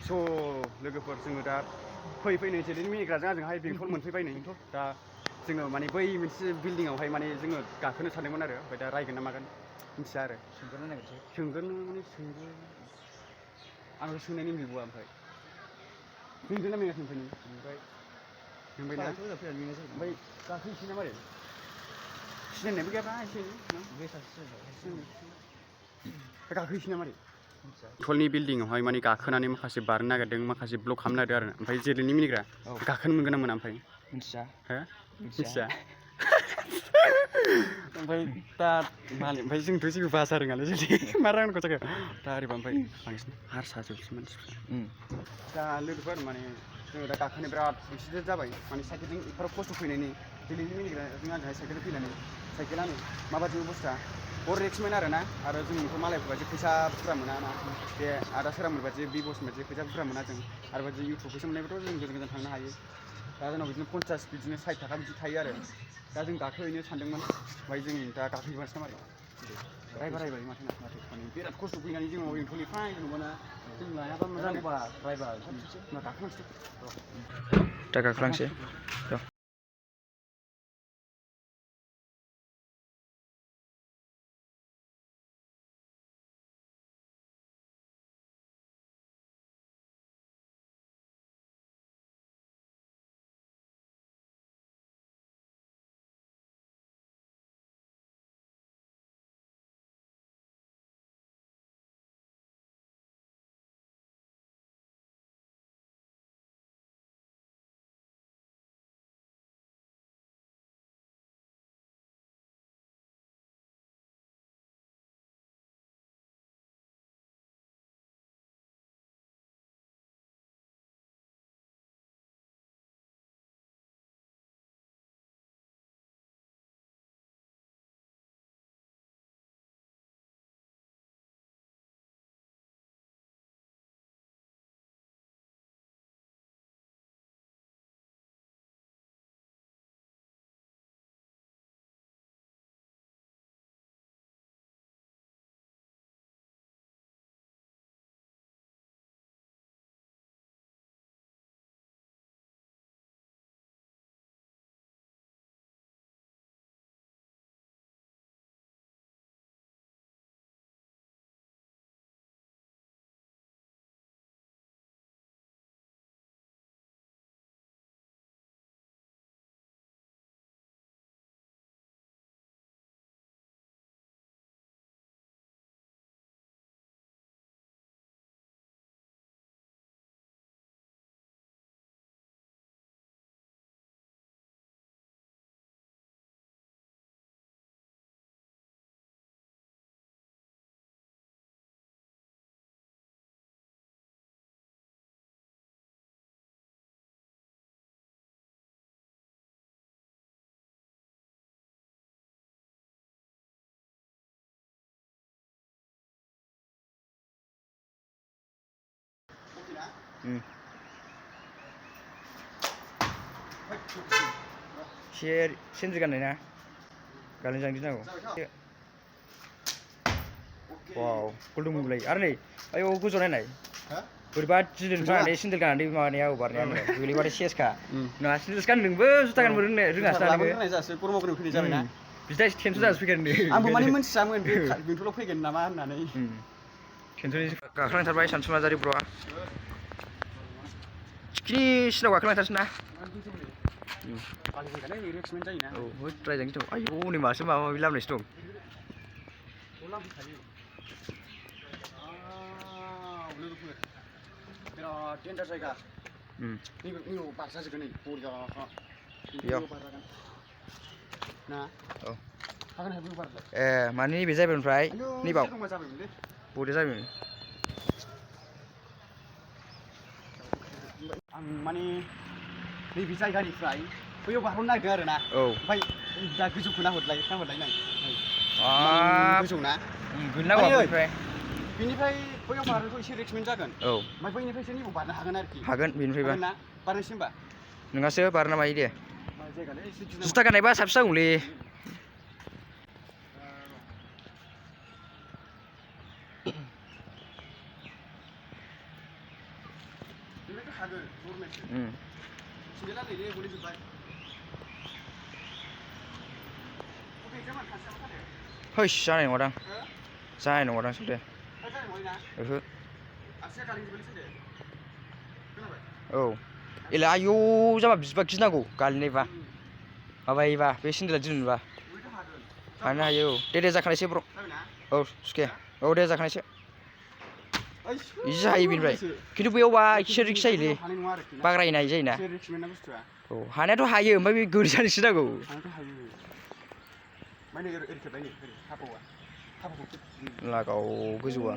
स' लोगोफोर जोङो दा फैनाय जेरैनो मिनिग्राजों आजोंहाय बेंटल मोनफैबाय नै दा जोङो माने बै मोनसे बिल्डिंआवहाय माने जोङो गाखोनो सानदोंमोन आरो ओमफ्राय दा रायगोन ना मागोन मिथिया आरो सोंगोन माने सोंगोन आंथ' सोंनायनि गैबावा ओमफ्राय मेंदोंना मेङाखै ओमफ्राय मेंबायना ओमफ्राय गाखोनोसै ना मारै सिनायनायबो गैयाब्रा एसे गाखोनोसै ना मारै बेंटलनि बिल्डिंआवहाय माने गाखोनानै माखासे बारनो नागिरदों माखासे ब्लक खालामनो नागिरदों आरो ओमफ्राय जेरैनि मिनिग्रा गाखोनो मोनगोन ना मोना ओमफ्राय मिथिया हो मिथिया ओमफ्य दा मालिक ओमफ्राय जोंथ' जेबो भाषा रोङालै जुदि मा रायनांगौ जाखो दा ओरैबा ओमफ्राय बांसिन हारसाजोबसै मानसिफ्रा दा लोगोफोर माने जोङो दा गाखोनो बिराद एक्सिडेन्ट जाबाय माने साइकेलजों एफाराब खस्थ' फैनायनि दिनैनि मिनिग्राजों आंजोंहाय साइकेलजों फैनानै साइकेलानो माबायदि अबस्था बहुत रिक्समोन आरोना आरो जोंथ' मालायफोर बायदि फैसा बुरजा मोना ना बे आदा सोरांमोन बायदि बि बस बायदि फैसा बुरजा मोना जों आरो बायदि इउटुब फैसा मोननायबोथ' जों गोजान गोजान थांनो हायो दा जोंनाव बिदिनो 50 बिदिनो 60 थाखा बिदि थायो आरो दा जों गाखोहैनो सानदोंमोन ओमफ्राय जों दा गाखोहैबासो ना मारै रायबाय माथो माने बिराद खस्थ' फैनानै जोंनाव बेंटलनिफ्राय जेनेबा जों लायाबा मा जानो गाखोलांसै दा गाखोलांसै सेन्द्रि गाननाय ना गाननो जानो गिनांगौ वाव गलदुमलाय आरो नै आयौ गोजौ नायनाय बोरैबा दिदोन फानानै सेन्देल गाननानै माबानाया बारनाया गोलैबाथाय सेसखा ना सेन्देल गानदोंबो जुथा गाननो रोङासै ना नोङो गरमाव फैनाय जाबायना बिदा टेनसन जासो फैगोन आंबो माने मोनथियामोन बे बेंटलाव फैगोन नामा होननानै टेनसन गाखोलांथारबाय सानसुमाजारि ब्र'आ थिखिनिसिनाव गाखोलांथारसै ना औ रायजानो गिथाव आयौ नै मासो माबा माबि लामनायसो दं बिराद डेन्जार जायगा नैबेयाव बारजाजोबगोन नै बरियाखा बेयाव ना औ हागोन हागोन बारलाय ए माने नैबे जायगानिफ्राय नैबाव बरिया जाबायमोन आं माने नैबे जायगानिफ्राय बैयाव बारहरनो नागिरदों आरो ना ओमफ्राय दा गोजौखौ नाहरलाय नाय गोजौ ना बेनिफ्राय बैयाव बारनोथ' एसे रिक्समेन्ट जागोन ओमफ्राय बैनिफ्रायसो नैबाव बारनो हागोन आरोखि हागोन बेनिफ्रायबा ना बारनोसै होनबा नोंहासो बारनो मायो दे जुथा गाननायबा साबसिन जागौलै बेनिफ्राय हागोन गरमेन्टसो सिन्देला नैलै गलिजोब्बाय हैस जानाय नङादां जानाय नङादां सोंदे ओहो औ एला आयौ जाबा बिबा गिनांगौ गालिनायबा माबायोबा बे सेन्देला दिनुबा हानो हायो औ दे जाखानायसै ब्र औ सुखे औ दे जाखानायसै इदि जायो बेनिफ्राय खिन्थु बैयावबा एसे रिक्स जायोलै बाग्रायनाय जायोना औ हानायाथ' हायो ओमफ्राय बे गोरि जानो गिनांगौ लागाव गोजौआ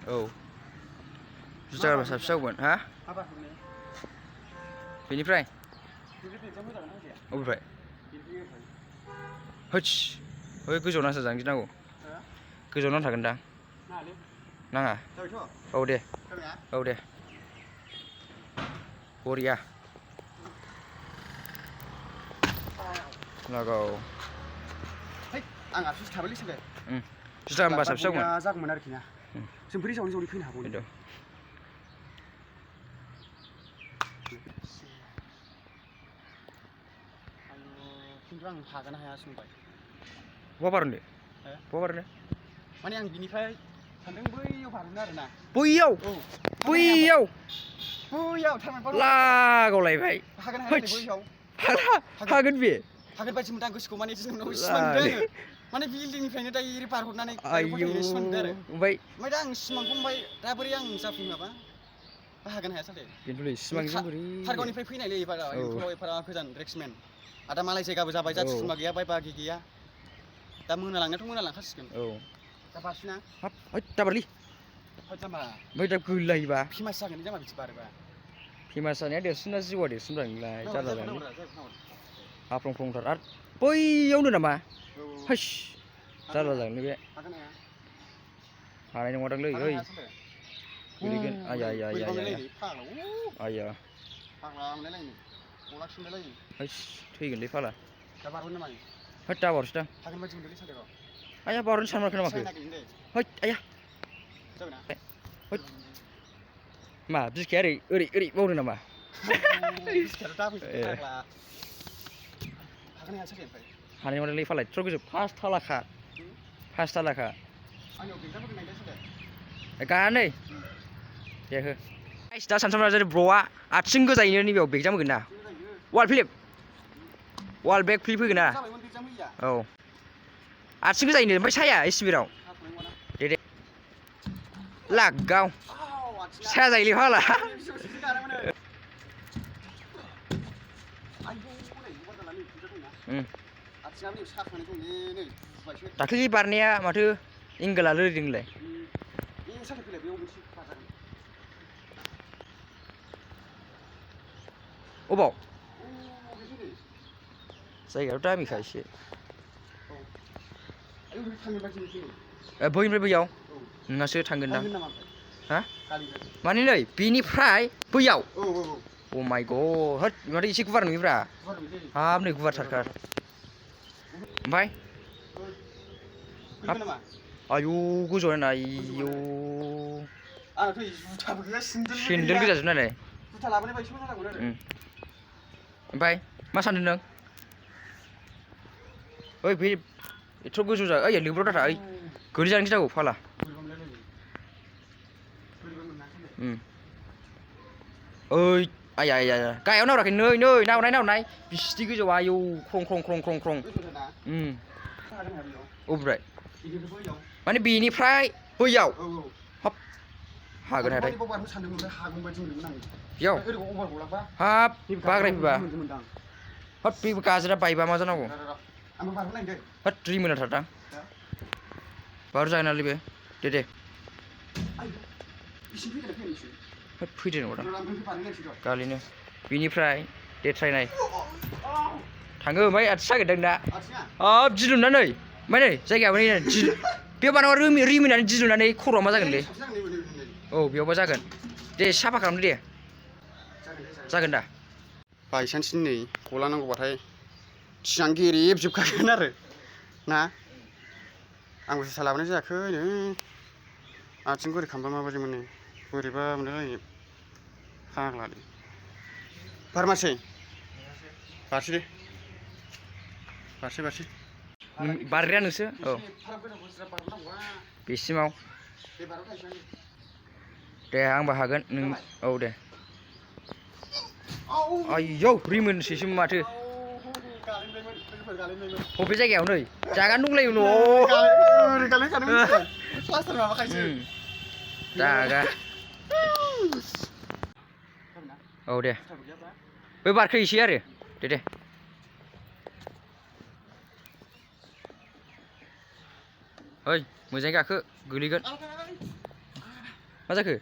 औ जुथा गानबा साबसिन जागौमोन हा बेनिफ्राय अबेनिफ्राय हैस बै गोजौआव नांथारजानो गिनांगौ गोजौआव नांथागोन दां नाङा औ दे बरिया लागाव आं आबसुस थाबायलै सोलाय जुथा गानबा साबसिन जागौमोन आरोखि ना जों बोरै जावै जावै फैनो हागौ खिन्थु आं हागोन हाया सोंबाय बहा बारनो बहा बारनो माने आं बिनिफ्राय सानदों बैयाव बारनो आरोना बैयाव लागावलायबाय हागोन हाया बैयाव हागोन बे हागोन बायदि मोनदों आं गोसोखौ माने जोंनाव सिमां नुदों माने बिल्डिंनिफ्रायनो डाइरेक्ट बारहरनानै सिमां नुदों आरो ओमफ्राय दा आं सिमांखौ ओमफ्राय दा बोरै आं जाफुङाबा हागोन हाया साले खिन्थुलै सिमांजों बोरै खारगावनिफ्राय फैनायलै एफारा गोजान रेक्समेन आदा मालाय जायगाबो जाबाय जाथि खुरमा गैया बाय बागि गैया दा मोनालांनायाथ' मोनालांखासिगोन औ दा बारसिना हाब दाबारलै ओमफ्राय दा गोलैलायोबा फेमास जागोन जामा बिदि बारोबा फेमास जानाया देरसिनना जिउआ देरसिनब्रा नोंलाय जारलालै हाफ्लंफ्लंथार आरो बैयावनो नामा हैस जारला जागोनलै बे हानाय नङादांलै ओइ गोलैगोन आया हैस थैगोनलै फाला होद दा बारसैदां आया बारनो सानमारखो नामाखो हैद आया मा बिखाया ओरै मावदों नामा हानाय नङादांलै फाला एथ' गोजौ फार्स्ट थालाखा गानानै दे हो दा सानसुमरा जेरै ब्र'आ आथिं गोजायैनो नैबेयाव बेग जामोगोन ना वाल बेग फ्लिप होगोन ना औ आथिं गोजायैनो ओमफ्राय साया एसिबिराव दे लागाव साया जायोलै फाला दाख्लै बारनाया माथो एंगोला लोरिदोंलाय अबाव जायगायाथ' दामिखा एसे बैनिफ्राय बैयाव नोंहासो थांगोनदां हा माने नै बेनिफ्राय बैयाव अ माय गड होद माथो एसे गुवार नुयोब्रा हाब नै गुवारथारखा ओमफ्राय आयौ गोजौआव नाय आयौ सेन्देल गोजाजोब नालाय ओमफ्राय मा सानदों नों ओइ बे एथ' गोजौ जा ओइ लोब्राव दाथा ओइ गोलै जानो गिनांगौ फाला ओइ आया गाहायाव नाहराखै नै नाहरनाय बिसिनि गोजौआव आयौ ख्रं अबेनिफ्राय माने बेनिफ्राय बैयाव हाब हागोन हाथाय बेयाव हाब बाग्रायफैबा हाब बे गाजोला बायबा मा जानांगौ हाब रिमोनाथारदां बारु जागोनालै बे दे हाब फैदो नङादां गालिनो बेनिफ्राय दे ट्रायनाय थाङो ओमफ्राय आथिं सागोनदां दा हाब दिलुनानै ओमफ्राय नै जायगायाबो नै बेयाव बानाबा रिमोनानै दिलुनानै खर'आ मा जागोनलै औ बेयावबा जागोन दे साफा खालामदो दे जागोन दा बायसान्स नै गलांनांगौबाथाय थिनां गेरेबजोबखागोन आरो ना आंबो जोसा लाबोनाय जायाखै नै आथिं गोरै खालामबा माबायदि मोनो बोरैबा मोनलायलायो फाग्लालै बारमासै बारसै दे बारसै बारग्राया नोंसो औ बेसिमाव दे आंबो हागोन नों औ दे आयौ रिमोनसैसो माथो बबे जायगायाव नै जागानो दंलायो न' जागा औ दे बै बारखो एसे आरो दे ओइ मोजाङै गाखो गोलैगोन मा जाखो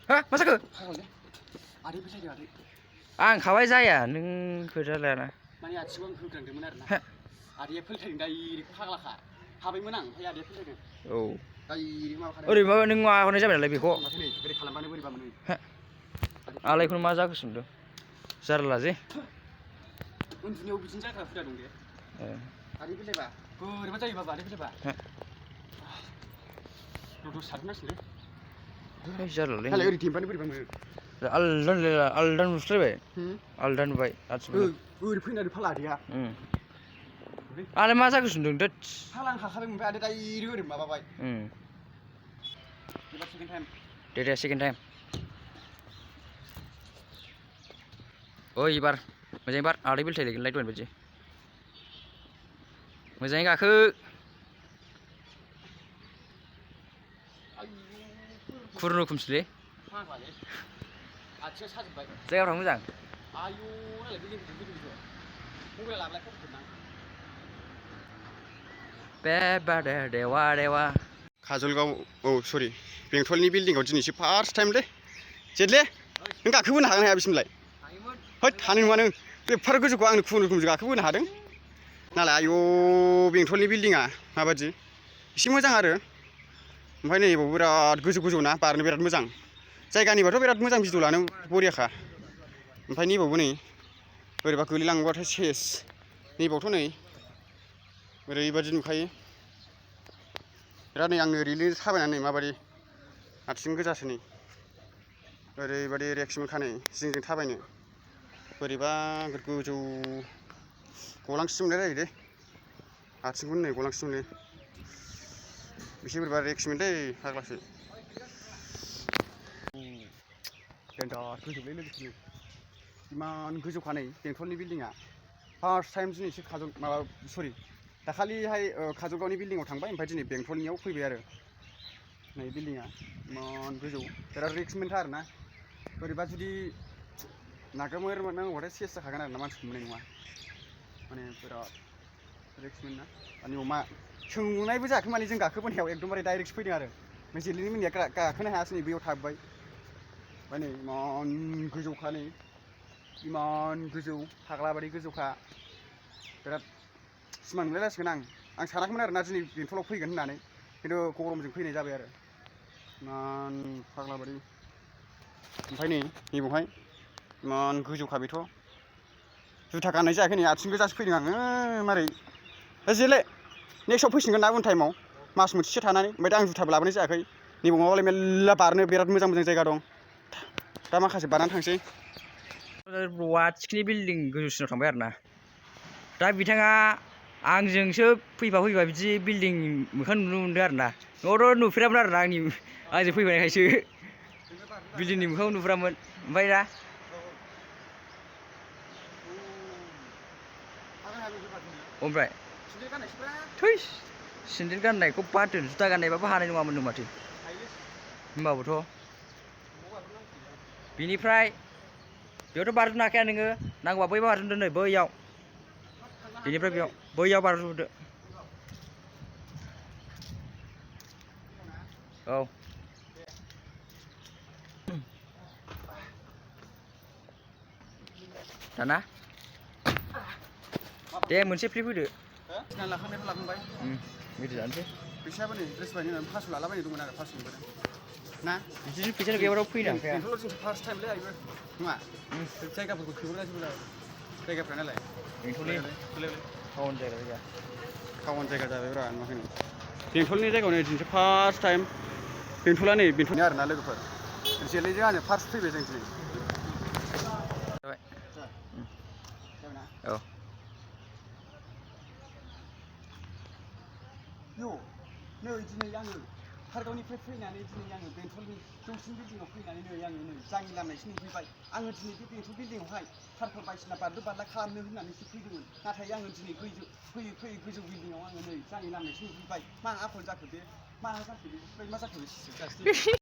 हा मा जाखो आं खाबाय जाया नों खोथा लायाना माने आथिङाव आं होग्रांदोंमोन आरोना आदैया फेलथायदों डाइरेक्ट फाग्लाखा हाबायमोन आं ओमफ्राय आदैया फेलथायदों औ डाइरेक्ट माबाखादों ओरै माबा नों मा हरनाय जाबाय नालाय बेखौ बोरै खालामबानो बोरैबा मोनो आलायखौनो मा जाखो सोंदों जारला जे उन्दुनायाव बिदिनो जाग्रा हुदा दं दे आदै फेलथायबा बोरैबा जायो बाबा आदै फेलथायबा दसे सारनांसिगोनलै जारलालै ओरै थेंबानो बोरैबा मोनो आलदा नुस्रायबाय आलदा नुबाय ओरै फैनानै फाला आदैया आलाय मा जाखो सोंदों दोद फाला आं हाखाबाय ओमफ्राय आदैया डाइरेक्ट ओरै माबाबाय एबार सेकेन्ड टाइम दे सेकेन्ड टाइम ओइ एबार मोजाङै बार आदै बेलथायलायगोनलाय दहाय बायदि मोजाङै गाखो खुनुरुखुमसोलै आथिङा साजोब्बाय जायगाफ्रा मोजां आयौ नालाय बिल्डिं मबाइल लाब्लाय फट'ना देवा काजलगाव औ सरि बेंटलनि बिल्डिंआव दिनैसो फार्स्ट टाइमलै जेथले नों गाखोबोनो हागोन हाया बिसिमलाय होद हानाय नङा नों बेफोर गोजौखौ आंनो खुनुरुखुमसो गाखोबोनो हादों नालाय आयौ बेंटलनि बिल्डिङा माबायदि एसे मोजां आरो ओमफ्राय नै बाव बिराद गोजौ ना बारनो बिराद मोजां जायगानिबाथ' बिराद मोजां भिडिअ लानो बरियाखा ओमफ्राय नैबावबो नै बोरैबा गोलैलाङोबाथाय सेस नैबावथ' नै ओरैबायदि नुखायो बिराद नै आंनो ओरैनो थाबायनानै माबायदि आथिं गोजासो नै ओरैबायदि रिक्स मोनखानै जोंजों थाबायनो बोरैबा गोजौ गलांसि मोनलायलायो दे आथिंखौनो नै गलांसि मोनो एसे बोरैबा रिक्स मोनलै फाग्लासो देन्जार गोजौलै लोगोफोरनि इमान गोजौखा नै बेंटलनि बिल्डिङा फार्स्ट टाइम दिनैसो दाखालिहाय काजलगावनि बिल्डिङाव थांबाय ओमफ्राय दिनै बेंटलनियाव फैबाय आरो नै बिल्डिङा इमान गोजौ बिराद रिक्स मोनथार आरोना बोरैबा जुदि नागामोर मोननांगौबाथाय सेस जाखागोन आरोना मानसिखौ मोननाय नङा माने बिराद रिक्स मोनना माने मा सोंनायबो जायाखै माने जों गाखोबोनायाव एकदमबारे डाइरेक्ट फैदों आरो जेलेनि मोननिया गाखोनो हायासै नै बैयाव थाबोबाय ओमफ्राय नै इमान गोजौखा नै इमान गोजौ फाग्लाबायदि गोजौखा बिराद सिमां नुलायलायसिगोन आं सानाखैमोन आरोना दिनै बेंटलाव फैगोन होननानै खिन्थु गरमजों फैनाय जाबाय आरो इमान फाग्लाबायदि ओमफ्राय नै नैबावहाय इमान गोजौखा बेथ' जुथा गाननाय जायाखै नै आथिं गोजासो फैदों आङो मारै जेले नेक्स्टआव फैसिगोन ना उन टाइमाव मास मोनसेसो थानानै ओमफ्राय दा आं जुथाबो लाबोनाय जायाखै नैबाव माबालाय मेरला बारनो बिराद मोजां जायगा दं दा माखासे बारनानै थांसै थिखिनि बिल्डिं गोजौसिनाव थांबाय आरो ना दा बिथाङा आंजोंसो फैफा बिदि बिल्डिं मोखां नुनो मोनदों आरो ना न'आवथ' नुफेरामोन आरो ना आंजों फैफानायखायसो बिल्डिंनि मोखांखौ नुफेरामोन ओमफ्राय दा ओमफ्राय थैस सेन्देल गाननायखौ बादो जुथा गाननायबाबो हानाय नङामोन नों माथो होमबाबोथ' बिनिफ्राय बेयावथ' बारजोबनो हाखाया नोङो नांगौबा बै बारजोबदो नै बैयाव बेनिफ्राय बैयाव बारजोबदो औ दाना दे मोनसे फ्लिप होदो लाखांबाय भिडिअ जानोसै फैसायाबो नै ड्रेस बायनो होननानै 500 लालाबायनो दंमोन आरो 500 मोनबोदों ना बिदि फैसा गैयाबाथ' फैनो हाखाया बेंथलाव जों फार्स्ट टाइमलै आइबो नङा जायगाफोरखौ खेवगासिनो जायगाफ्रा नालाय बेंथलनि टाउन जायगा टाउन जायगा जाबाय ब्रा नुवाखै नों बेंथलनि जायगायावनो दिनैसो फार्स्ट टाइम बेंथला नै बेंथलनि आरोना लोगोफोर जेलैजों आङो फार्स्ट फैबाय जों दिनै जाबाय जाबायना औ यो नै दिनै आङो खारगावनिफ्राय फैनानै दिनै आङो बेंथलनि जौसिन बिल्डिङाव फैनानै नै आङो नै जांनि लामायावसो नुफैबाय आङो दिनै बे बेंथल बिल्डिङावहाय कारफोर बायदिसिना बारलु बारला खालामनो होननानैसो फैदोंमोन नाथाय आङो दिनै फैयै फैयै गोजौ बिल्डिङाव आङो नै जांनि लामायावसो नुफैबाय मा आखल जाखो बे मा जाखो बे मा जाखो बे